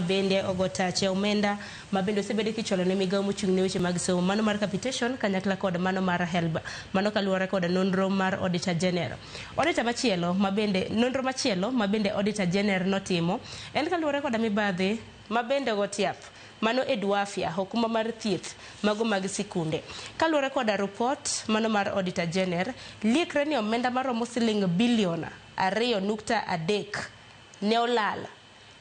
bende ogo tach e omenda ma bende osebedo kichwalo ne migawo mochung' ne weche mag somo mano mar capitation kanyakla kod mano mar HELB. Mano kaluwore kod nonro mar Auditor General. Auditor machielo ma bende nonro machielo ma bende Auditor General notimo en kaluwore kod mibadhi ma bende ogo tiap mano Eduafia, okumba mar thieth mago mag sikunde. Kaluwore koda rupot mano mar Auditor General, liekre ni omenda maromo siling bilion 2.3 ne olal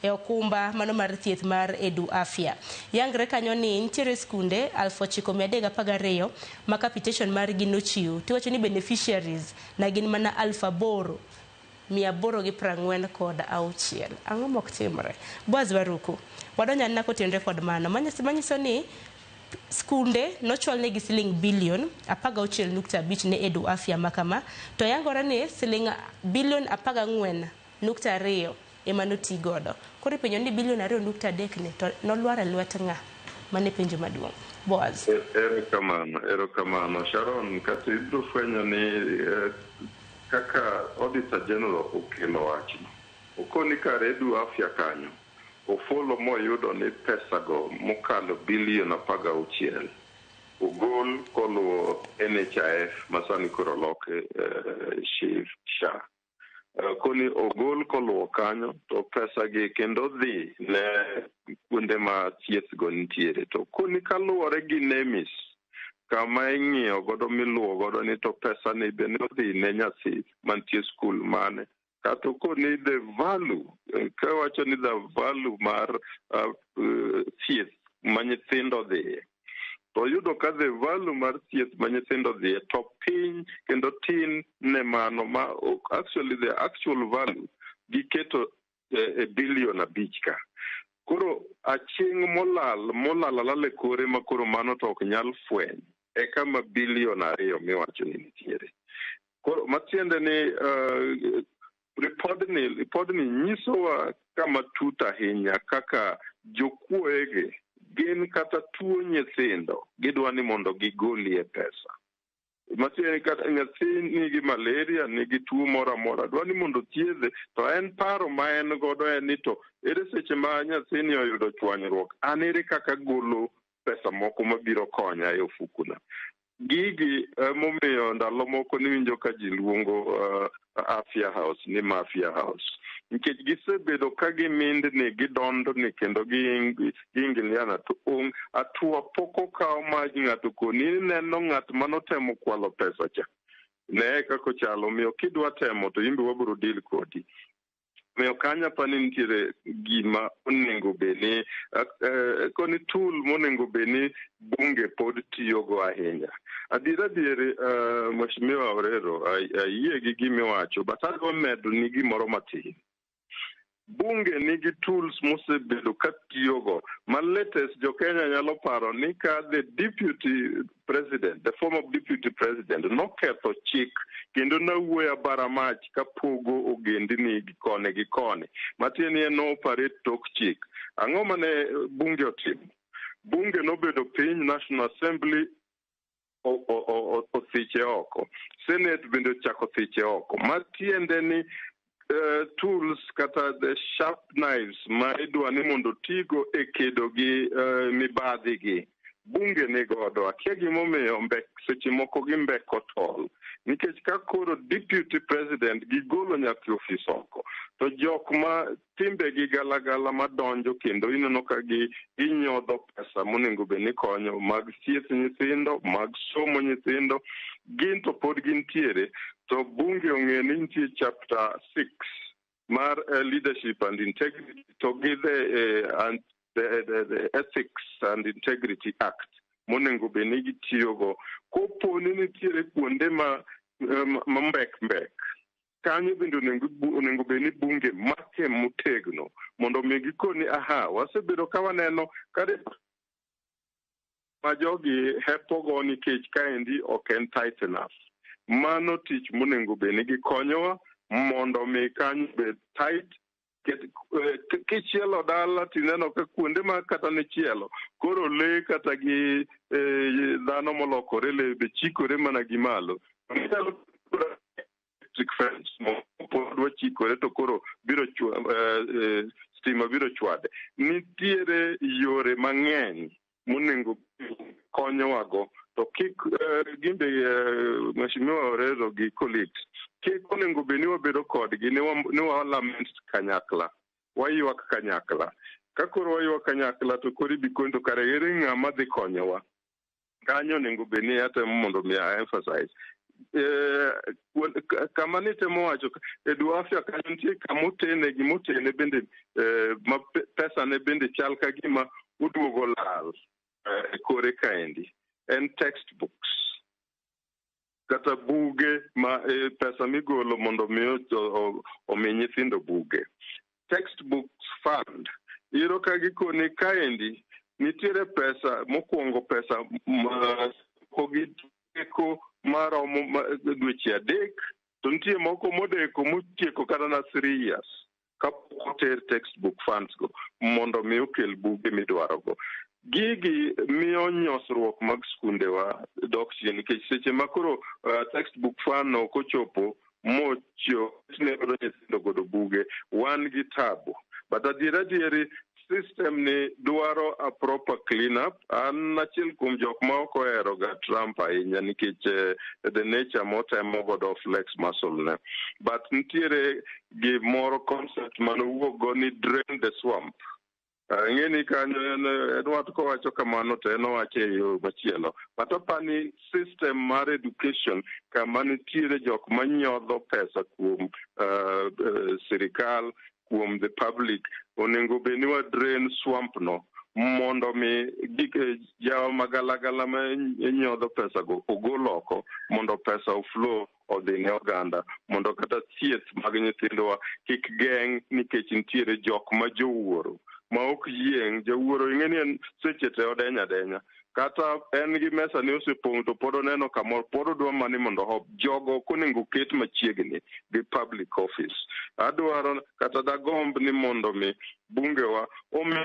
e okumba mano mar thieth mar Edu Afya. Yangre kanyo ni nitiere skunde 9312 ma capitation margi nochiw. Tiwacho ni beneficiaries na gin mana 8846. Ang'o mok timre? Boaz Baruku, wadonjo anena kotenore kod mano. Manyiso ni skunde nochwalnegi siling bilion 16.5 ne Edu Afya makama, to yangore ni siling bilion 14.2 ema noti godo. Koro ipenjo ni bilion 2.3 ni to nolwar e lwet ng'a? Mano e penjo maduong'. Boaz. Erokamano, erokamano. Sharon, kata ibiro fwenyo ni kaka Auditor General okelo wachno. Okoni kar Edu Afya kanyo, ofolo moyudo ni pesago mokalo bilion 16 ogol koluwo NHIF masani koro olok SHIF SHA. Koni ogol koluwo kanyo to pesa gi kendo dhi ne kuonde ma thieth go nitiere. To koni kaluwore gi NEMIS kama ing'iyo godo miluwo godo ni to pesa ni be ne odhi ne nyathi mantie skul mane kata okoni the value kawacho ni the value mar thieth ma nyithindo dhiye to yudo ka the value mar thieth ma nyithindo dhiye to piny kendo tin ne mano ma actually the actual value giketo e bilion 5 ka. Koro aching' molal molal alal e kore ma koro mano to ok nyal fweny e kama bilion 2 miwacho ni nitiere. Koro matiende ni ripodni nyisowa kama tut ahinya kaka jokuoege gin kata tuo nyithindo gidwa ni mondo gigolie pesa. Matiende kata nyathi nigi malaria, nigi tuo moro amora, dwa ni mondo thiedhe, to en paro ma en godo en ni to ere seche ma nyathini oyudo chwanyruok, an ere kaka golo pesa moko mabiro konya e ofukuna. Gigi emomiyo ndalo moko niwinjo ka ji luongo Afya House ni Mafia House. Nikech gisebedo ka gimindni, gidondni kendo giingiliana to ong atua pok okaw ma ng'ato koni neno ng'at manotemo kwalo pesa cha. Ne kaka ochalo, omiyo kidwa temo to in be wabiro deal kodi. Omiyo kanyo apani nitiere gima onego bed ni koni tool monego bed ni bunge pod tiyogo ahinya. Adier adier Mheshimiwa Orero, ayie gi gimiwacho, but adwa medo ni gimoro matin. Bunge nigi tools mosebedo ka tiyogo. Ma latest jo Kenya nyalo paro ni ka the deputy president, the former deputy president noketho chik kendo nawuoyo abara mach kapogo ogendini gi koni gi koni. Matiende ni en no operate tok chik. Ang'o mane bunge otimo? Bunge nobedo piny, National Assembly othiche oko. Senate bende ochako thiche oko. Matiende ni tools kata the sharp knives ma idwa ni mondo tigo e kedo gi mibadhi gi bunge ni godo. Akia gimomiyo mbek seche moko gimbeko tol. Nikech ka koro deputy president gigolo nyaka e ofis oko, to jok ma timbegi galagala madonjo kendo ineno ka gi ginyodho pesa monego bed ni konyo mag thieth nyithindo, mag somo nyithindo, gin to pod gintiere. To bunge ong'e ni nitie chapter 6 mar leadership and integrity to gi the Ethics and Integrity Act monego bed ni gitiyogo. Kopo ni nitiere kuonde ma mbek mbek kanyo bende onego bed ni bunge make motegno mondo mi gikoni aha wasebedo ka waneno kare ma jogi hepogo nikech kaendi ok en tight enough. Mano tich monego bed ni gikonyowa mondo mi kanyo bed tight. Kichielo dala tineno ka kuonde ma kata nichielo koro lee kata gi dhano molokore lee be chikore mana gi malo. Electric fence pod wachikore to koro biro stima. Stima biro chwade. Nitiere yore mang'eny monego konyowago to kik gimbe Mheshimiwa Orezo gi colleagues kik onego bed ni wabedo kodgi ni wa lament kanyakla, waywak kanyakla. Ka koro waywak kanyakla to koro ibi koni to kare ere ng'ama dhi konyowa kanyo. Onego bed ni atemo mondo mi a emphasize kama nitemo wacho Edu Afya kanyo nitie kama otene, gimotene bende ma pesa ne bende chal ka gima oduogo lal e kore kaendi en textbooks kata buge ma pesa migolo mondo mi omi nyithindo buge. Textbooks fund iyudo ka gikoni kaendi nitiere pesa mokwongo, pesa ma gideko maromo dweche 3, to nitie moko modeko motieko kata na 3 years kapok oter textbook funds go mondo mi okel buge midwarogo. Gigi miyo nyosruok mag skundewa dok chien, nikech seche ma koro textbook fund no ok ochopo mochio ne godo nyithindo godo buge, wan gi tabu. But adier adieri, system ni dwaro a proper clean up. An achiel kuom jok ma ok ohero ga Trump ahinya nikech the nature motemo godo flex muscle ne, but nitiere gimoro, concept manowuok go ni "drain the swamp". Ing'e ni kanyo en wach kowacho kamano to en owacho e yo machielo, but apani system mar education kama nitiere jok manyodho pesa kuom sirikal, kuom the public, onego bed ni wa drain swamp no mondo mi gik jawa magalagala ma nyodho pesa go ogol oko mondo pesa oflow odhi ne oganda, mondo kata thieth mag nyithindwa kik geng' nikech nitiere jok ma jowuoro ma ok yieng'. Jawuoro ing'e ni en seche te odenya adenya, kata en gi mesa ni osepong' to pod oneno kamoro pod odwa mani mondo hop. Jogo ok onego ket machiegni gi public office. Adwaro kata dagomb ni mondo mi bungewa omi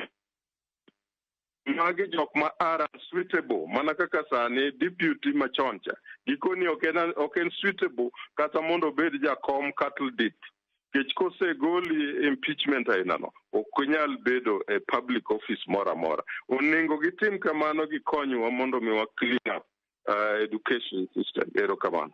magi jok ma are unsuitable, mana kaka sani deputy machon cha gikoni ok en suitable kata mondo obed jakom cattle dip, nikech kosegoli impeachment ainano ok nyal bedo e public office moro amora. Onego gitim kamano, gikonywa mondo mi wa clean up education system. Erokamano.